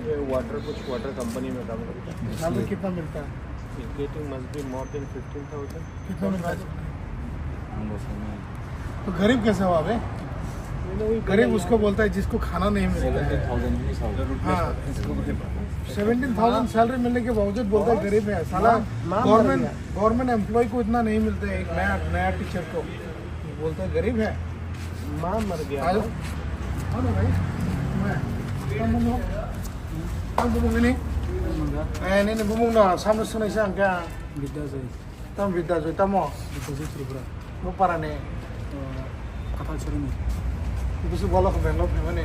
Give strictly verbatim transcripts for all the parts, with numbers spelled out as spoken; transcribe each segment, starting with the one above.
वाटर, कुछ water company में काम करता है। साल में कितना मिलता है? इनके तो must be more than fifteen thousand. कितना मिलता है? हम लोग समय तो गरीब कैसे हुआ बे? गरीब उसको बोलता है जिसको खाना नहीं मिलता है। सेवेंटीन थाउजेंड ही साल। हाँ। सेवेंटीन थाउजेंड सैलरी मिलने के बावजूद बोलता है गरीब है। साला माँ, माँ मर गवर्नमेंट, गया। गवर्नमेंट एम्प्लॉय को इतना नहीं मिलता है, एक नया, नया टीचर को। बोलता है गरीब है। माँ मर गया। Hello. Hello भाई. मैं, kamu bumung? Kamu bumung ini? Bumung ya. Eh, ini, ini bumung no, samno sunai sa angka. Bidya Joy. Tamo Bidya Joy, tamo? Bidya Joy Tripura. Mo para ni? Eh, Kathal Chori ni. Itu su bolok Bangalore ni mana?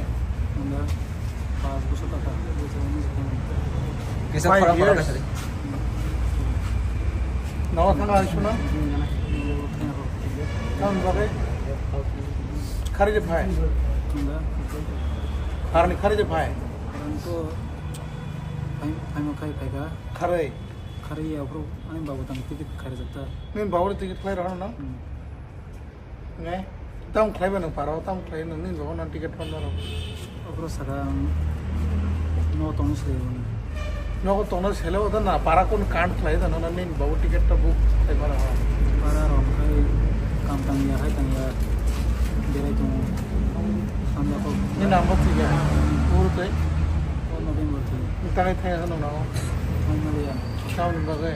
Enggak. Pas bosor taka, bosor ini sekarang. Kisa Five pora pora years. Ka sari. Nawa thanga aisuna? Tam bagai. Khari je phai. Enggak. Khari, khari je phai. Orang tu, phai, phai mo khai phai ka. Khari. Khari ya bro, ani babu tang ticket khari jata. Nin babu ticket khlai rw no? Hmm. Ngai, tamo khlai ba nwng para o, tamo khlai nwng nini bagwi no ticket phan rw. Okro saka ang no tongwi se. Nogo tongna sele o da na para kun kan khlai da na nini bagwi ticket ta book khlai para ha. Para rok khai kam tang ya, hai tang ya, berai tongo. Hamya kok. Ni nang bo tiga. Uru tei. O November tei. Ni tangai thaya no na o. Thang mali ya. Tamo ni bagwi.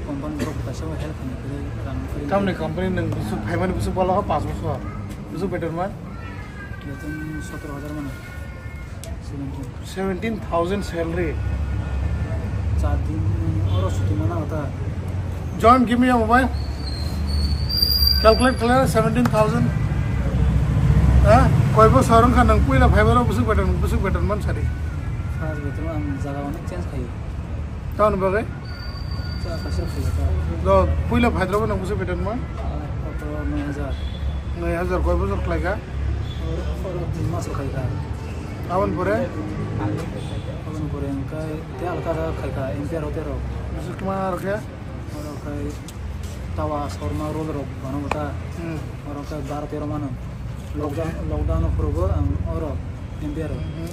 Company borok kaisa help khaina kwrwi rang kwrwi. Tamni company nwng bwswk phaimani bwswk bwla o panch bosor. Bwswk beton man? Beton sotoro hajar mano. Seventeen. Seventeen thousand salary. Char din oro chuti mana hota. John, give me your mobile. Calculate khlai seventeen thousand. Ha? Koi bosor wngkha nwng puila phaibai rok bwswk beton, bwswk beton man sadi. First beton ang jaga onek change khayo. Tamoni bagwi? Cha kaisa phaikha ta. Do, puila phaidrobo nang bwswk beton man? Ah, oto noi hajar. Noi hajar koi bosor khlaikha? Oro, oro tin mas khaikha. Aboni pore? Aboni pore hwnkhe tei alka jaga khaikha, M P R hotel rok. Bwswk ma aro khe? Oro khai tawa, shawarma, roll rok bano ta. Hmm. Oro khai baro tero mano. Lockdown, lockdown o phuru bo ang oro M P R o. Hmm.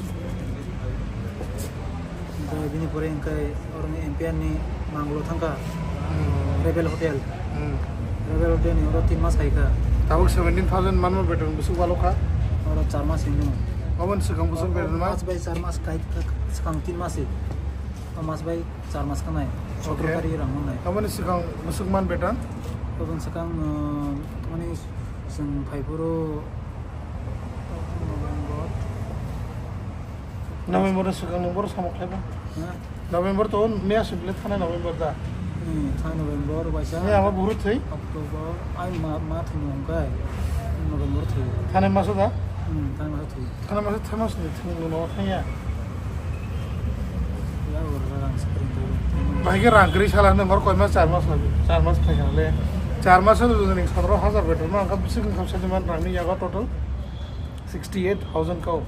Omo bini pore hwnkhe oro ni M P R ni manglo thangkha. Hmm. Rebel Hotel. Hmm. Rebel Hotel ni oro tin mas khaikha. Tabuk seventeen thousand manma beton bwswk balo kha? Oro char mas hinwi. Oboni swkang bwswk beton ma? Mas bai char mas khai, swkang tin mas se. O mas bai char mas khanai, sotro tarikh rang mannai. Aboni swkang bwswk man beton? Aboni swkang, uh, mani chwng phaiphuru November. November ni swkang nwng boro samung khlaiba? Ha? November to me aswk bile thana November da? Hmm, thana November, waisa. Ni ama buru thwi? October, ai ma, ma thwng hwnkhe November thwi. Thana maso da? Hmm, thana maso thwi. Thana masa thai mas ni thwng no thangya. Ya, oro rang spring. Bahai khe rang kwrwi sala nang hor koi mas, char mas labi. Char mas thai kha le. Char mas lo ni sotoro hajar beton ma, angka bising kham sa man rang ni yago total sixty eight thousand kau.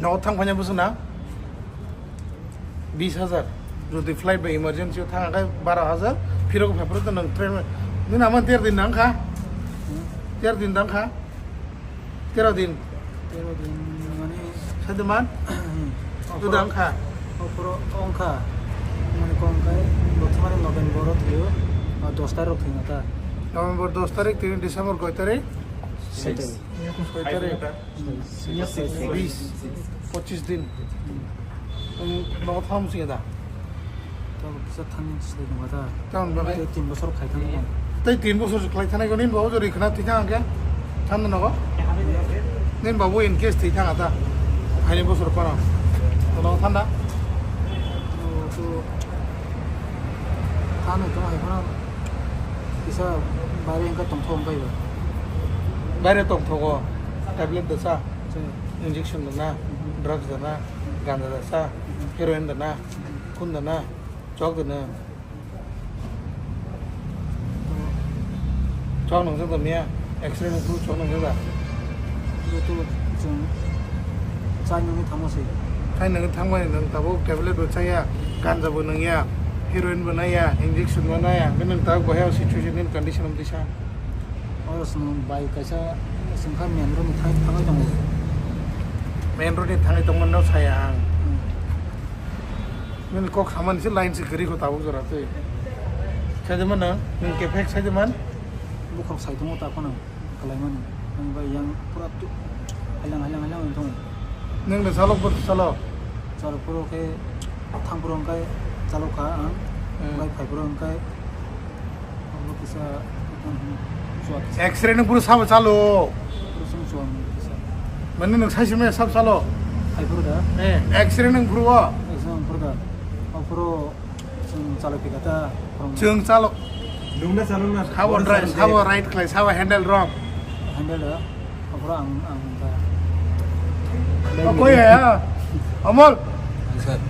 No thang phanya busu na? Bis hajar. Jodi flight bai emergency o thang kha baro hajar, phirok phai phuru to nang train. Nini ama ter din nang kha? Ter din dang kha? Tero din. Tero din mane. Sade man? Hmm. Juda wngkha? Ophuru wngkha. Mane kok wngkha, bothomani November o thwio, ah, dos tarikh thwina ta. November dos tarikh, tini December koi tarikh? Six. Soi tarikh. Bis. Pochis din. Hmm. Nogo thang sing da. Tamo kisa thani slai tongma ta. Tamoni bagwi? Tei tin bosor khai thani. Tei tin bosor khlai thani goni bo jori khna thwi thang khe. Thanda nogo? Nin babu in case thwi thang ta. Haini bosor paro. Kono thanda? To, to, thani to hai khna kisa bare engka tongthok bai ba. Bare tongthogo. Tablet dasa. Injection dana, drugs dana, ganja dasa, heroin dana, khun dana, chok dana. Chok nang jak da miya, X-ray nang phuru chok nang jak da. Joto chwng chai nangwi thangma se. Chai nangwi thangmani nang tabuk tablet bo chaya, ganja bo nangya, heroin bo naya, injection bo naya, bini tabuk bahai o situation ni condition amtwi sa. Oro chwng bai kaisa chwng kha main road ni thang thangwi tongo. Main road ni thangwi tongmani no saya ang. Hmm. Nini kok samani se line se kwrwi kho tabuk jora twi. Sajaman no, nwng kephek sajaman? Bukhuk sai tongo ta phano, kwlaimani. Nwng bai yang pura tu, halang, halang, halang wng tongo. Nwng no salok bo salok? Salok phuru khe thang phuru hwnkhe chalok kha ang. Hmm. Bai phai phuru hwnkhe Obo kisa, hmm, chuak kisa. X-ray nwng phuru sabo chalo? Phuru song chuak nwng kisa. Mane nwng saisi maya sabo chalo? Hai phuru da? Eh, X-ray nwng phuru o? X-ray nwng phuru da. O phuru chwng chalo phika ta, phuru. Chwng chalo. Dungda chalo na. Sabo right, sabo right khlai, sabo handle wrong. Handle da. Obo ang, ang ta. Oh, koi ya? Amol. Sir.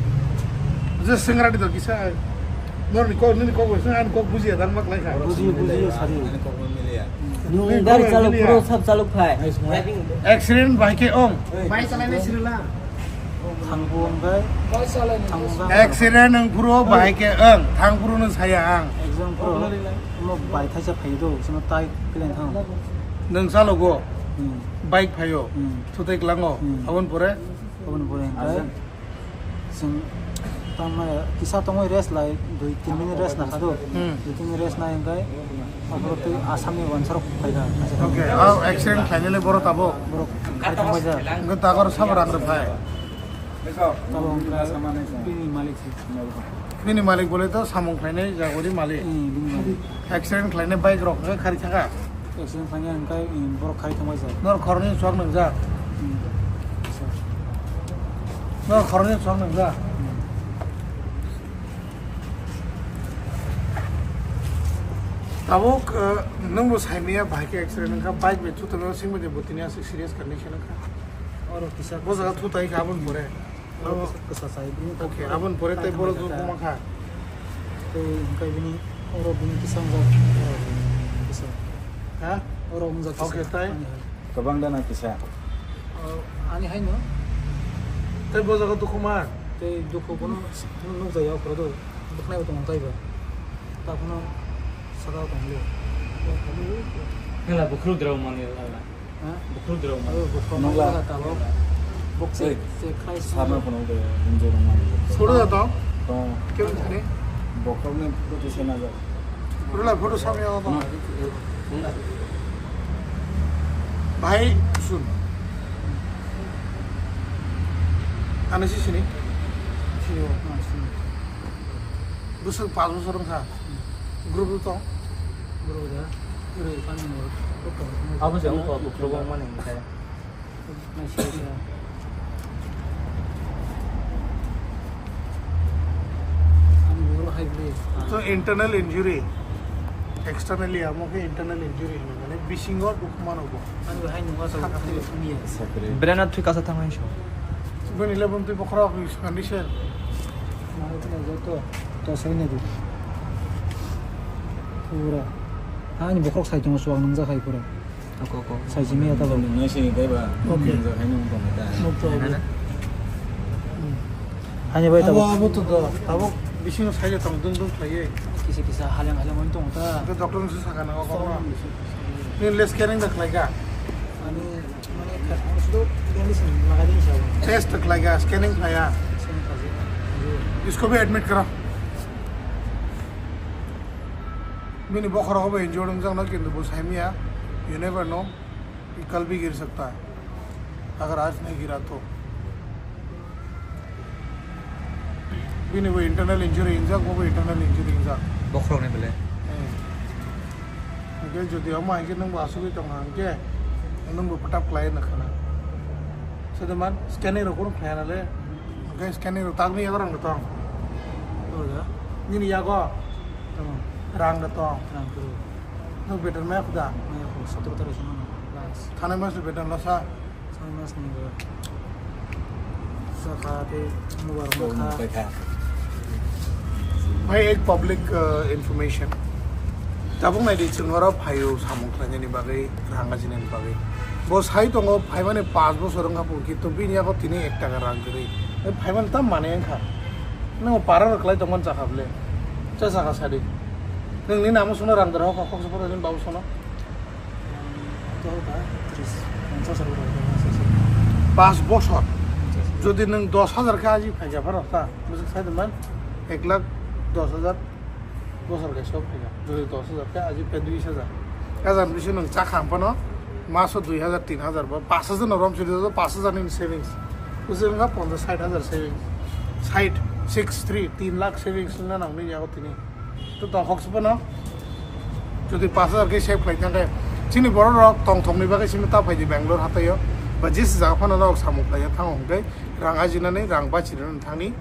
Je singra di to kisa. Nor ni kok, ni kok, ni kok buji ya, dan mak lai kha. Buji, buji, sari. Ani kok miliya. Nung gari chalok phuru sab chalok phai. Accident bai khe ong. Bai chalai nai sirila. Thangbu ong bai. Thangbu ong bai. Accident ong phuru bai khe ong. Thang phuru no saya ang. Exam phuru. Mo bai thaisa phai do, sino tai klen thang. Nwng chalogo? Hmm. Bike phaio? Hmm. Thutai klango? Hmm. Aboni pore? Aboni pore hwnkhe chwng tamo kisa tongwi rest lai, dui tin minute rest nakha do. Hmm. Dui tin minute rest nai hwnkhe aphuru twi Assam ni wansarok phaikha. Okay, ah, accident khlainai le borok tabuk? Borok khai thangbaijak. Hwnkhe tagar sabo rang rwphai? Tabuk hwnkhe bini malik se. Bini malik bole to samung khlainai jagoni malik. Hmm, bini malik. Accident khlainai bike rok hwnkhe khari thangkha? Accident khlainai hwnkhe, hmm, borok khari thangbaijak. Nor khoroknwi chuak nwngjak? Hmm. Nor khoroknwi chuak nwngjak? Hmm. Tabuk, eh, nwngbo saimaya bike accident wngkha, bike bai thutongo singbaide bo tini aswk serious condition wngkha. Oro kisa. Bo jaga thutai kha aboni pore. Oro kisa, kisa sai bini. Okay, aboni pore tei borok wngkha. Tei hwnkhe bini oro bini kisa wngkha. Oro kisa. Ha? Oro wngkha kisa. Okay, tai? Ani hai. Kwbang da na kisa? O, ani hai no. Tei bo jaga dukhu ma? Tei dukhu bono nukjaya okro do. Bwkhnai bo tongo tei ba. Ta phano saka o tongo. Hela bukhru drao mani la. Ha? Bukhuk drao. Abo bukhuk nokla. Nokla tabok. Bok se, ei, se khai se. Sarna phone de, hinjo rong mani. Suru da to? To. Kemu thani? Bokhok ni photo se na ja. Rula photo samya to. Bhai, sun. Ano si sini? Sini. Bwswk panch bosor wngkha. Group rok tong? Group da. Group kami ni. Abo se wngkha, bukhuk wng mani hwnkhe. Ani boro hai bwrwi. So internal injury, externally amo khe internal injury hino, mane bisingo dukhu mano bo. Ani bo hai nungwa sa thangya. Brain a thwi kasa thangmani so. Bini le bumtwi bokhorok condition. Mane tini joto to sai nadi. Pura. Ani bokhorok sai tongo, chuak nungjak hai pura. Oko, oko. Sai simi ya tabo. Nung nai sini kai ba. Okay. Nung jai nung tong ta. No problem. Ani bai tabo. Abo, abo to do. Abo bisingo sai tong dung dung khlaiye. Kisa kisa haleng haleng on tong ta. Ke doctor nung saka na ko. Ni le scanning da khlai ka. Ani mane ka sudo bandage lagai din sa. Test khlai ka, scanning khlai ya. Scanning khlai. इसको भी एडमिट करो। Bini bokhorok bo injured wngjakno, kintu bo saimaya, you never know, ये कल भी गिर सकता है, अगर आज नहीं गिरा तो। Bini bo internal injury wngjak, bo bo internal injury wngjak. Bokhorokni bele? Eh. Hwnkhe jodi omo hai khe nwng bo asugwi tong kha hwnkhe, nwng bo bwtap khlai nw khna. Sede man scanning rok kunu khlai ya nale. Hwnkhe scanning rok tangwi yago rang da tong. Nini yago? Tamo. Rang da tong. Rang kuru. Nwng beton maya khuda? Maya khu, sotoro tarikh se mano, last. Thanai mas ni beton losa? Thanai mas ni bo. Sakha tei mubar mokha. Bhai, ek public, uh, information. Tabuk nai di, chwng oro phaio samung khlainani bagwi, rang ajinani bagwi. Bo sai tongo, phaimani panch bosor wngkha phuru, kintu bini yago tini ek taka rang kwrwi. Phaimani tam manwi wngkha. Nwng para rwklai tongmani chakha bwle. Cha chakha sadi. Nwng nini amo sono rang dara hokha, khoksa phano nini babu sono. Ang to ba tris, pongchas rok rok ba sese. Pas bosor. Jodi nwng dos hajar khe aji phaikha phano ta, bwswk sai man ek lakh dos hajar bosor kaisa phaikha. Jodi dos hajar khe aji phe dui hajar. Hajar bisingo nwng cha kham phano maso dui hajar, tin hajar ba pas hajar no rom sidi, pas hajar ni savings. Bwswk wngkha ponchash sait hajar savings. Sait, six three, tin lakh savings wngna nang nini yago tini. To tongthok se phano. Jodi pas hajar khe save khlai thangkhe, chini borok rok tongthokni bagwi simi ta phaidi Bangalore hataio. Ba jesi jaga phano norok samung khlaiya thango hwnkhe rang ajinani, rang bachinani thangni.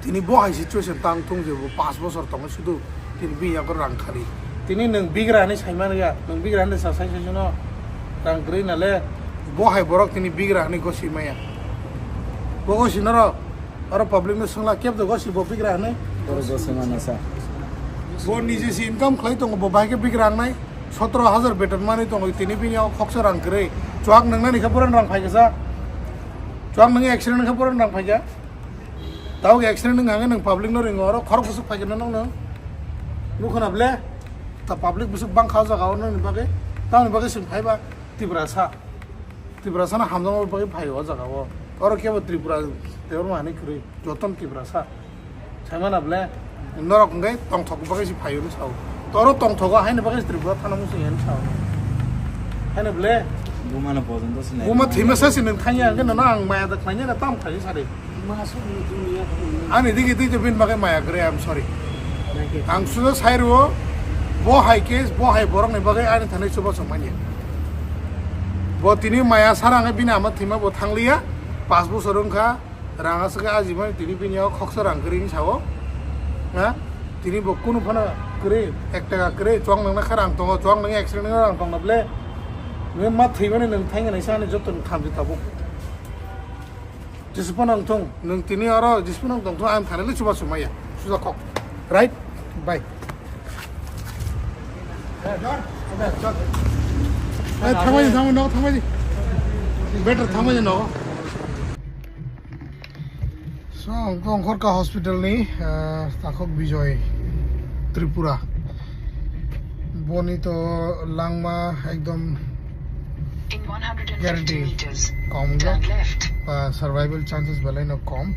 Tini bo hai situation tang thung je bo pas bosor tongo sudu tini bini yago rang khari. Tini nwng bigra hinwi saimani ya, nwng bigra hinwi sa sai sai no rang kwrwi nale. Bo hai borok tini bigra hinwi gosi maya. Bo gosi norok. Oro public no swngla kebo gosi bo bigra hinwi. Oro gosi mano sa. Bo nije se income khlai tongo, bo bahai khe bigra wngnai. Sotro hajar beton manwi tongo, tini bini o khoksa rang kwrwi. Chuak nwngnani khe bohrani rang phaikha sa. Chuak nwngwi accident khe bohrani rang phaikha. Tabuk accident wngkha hwnkhe nwng public no ringo, oro khorok bwswk phaikha nokno. Nukho na ble? Ta public bwswk bangkha o jaga o nokni bagwi. Tamoni bagwi chwng phaiba Tiprasa. Tiprasa no hamjakma bagwi phai o jaga o. Oro kebo Tripura, Debbarma hinwi kwrwi. Jotono Tiprasa. Saimano ble, norok hwnkhe tongthok bagwi se phaio hwnwi sao. Toro tongthogo haino bagwi se Tripura thana muchung ya hwnwi sao. Haino ble, bumano pojonto sinai. Buma thwima sa se nwng thangya hwnkhe nono ang maya da khlaina na tam khlai sadi. Ani digi digi bini bagwi maya kwrwi, I am sorry. Ang sudo sai rwo, bo hai case, bo hai borokni bagwi ani thani chubachu manya. Bo tini maya sara hwnkhe bini ama thwima bo thangliya, pas bosor wngkha. Rang aswk khe ajimani tini bini o khoksa rang kwrwi hinwi sao. Ha? Tini bo kunu phano kwrwi, ek taka kwrwi, chuak nangna kha rang tongo, chuak nangya accident wngna rang tongna ble. Nini ma thwimani nwng thangya naisa ani joto ni khamji tabuk. Jesi phano wng thung, nwng tini oro jesi phano wng tong thung, ang thani le chubachu maya. Suja kok. Right? Bye. Eh, thangbai di, thangbai, nogo thangbai di. Better thangbai di nogo. So, ang Kongkhorka hospital ni, ah, takhuk Bijoy Tripura. Boni to langma ekdom In one hundred fifty guarantee meters, kom wngkha, turn left. Ba survival chances belai no kom.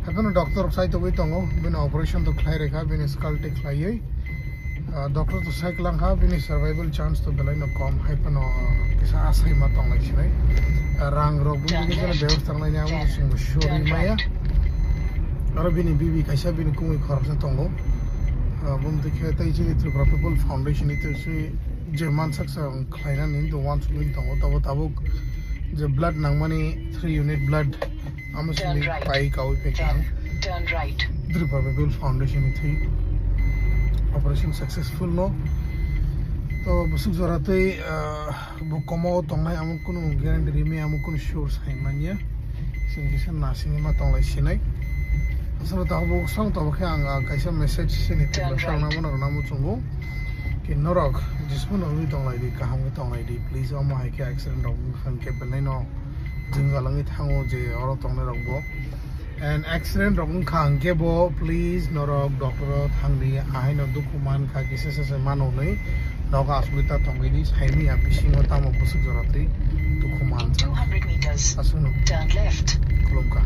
Haphano doctor rok sai togwi tongo, bini operation to khlai rikha, bini skull te khlaiwi. Ah, doctor to sai kwlang kha, bini survival chance to belai no kom, hai phano, ah, kisa asai ma tong lai sinai. Ah, rang rok bini turn kisa left. Bebostha khlai ni amo chwng bo suri maya. Aro bini bibi kaisa bini kumui khoroksa tongo. Ah, bumtwi khe tei chini Tripura People Foundation ni twi swi je mansak sa khlainani do wansugwi tongo, tabo tabuk je blood nangmani three unit blood amo simi pai kawi phaikha ang. Tripura People Foundation ni thwi operation successful no. To bwswk jora twi, ah, bo komo o tongnai amo kunu guarantee rimi amo kunu sure sai manya. Sing kisa nasing ma tonglai sinai. Aswk ta bo song to khe ang, ah, kaisa message sini twi rwna muchungo. Ki norok jismo no wi tonglai di, kaham wi tonglai di, please. Omo hai khe accident rok wngkha hwnkhe belai no jwngjal wngwi thango je oro tongnai rok bo. And accident rok wngkha hwnkhe bo, please, norok doctor o thang di, ahai no dukhu man kha, kisa se se mano hwnwi nogo asugwi ta tongwi di, saimanya bisingo tamo bwswk jora twi dukhu man kha. Aswk no. Khulumkha.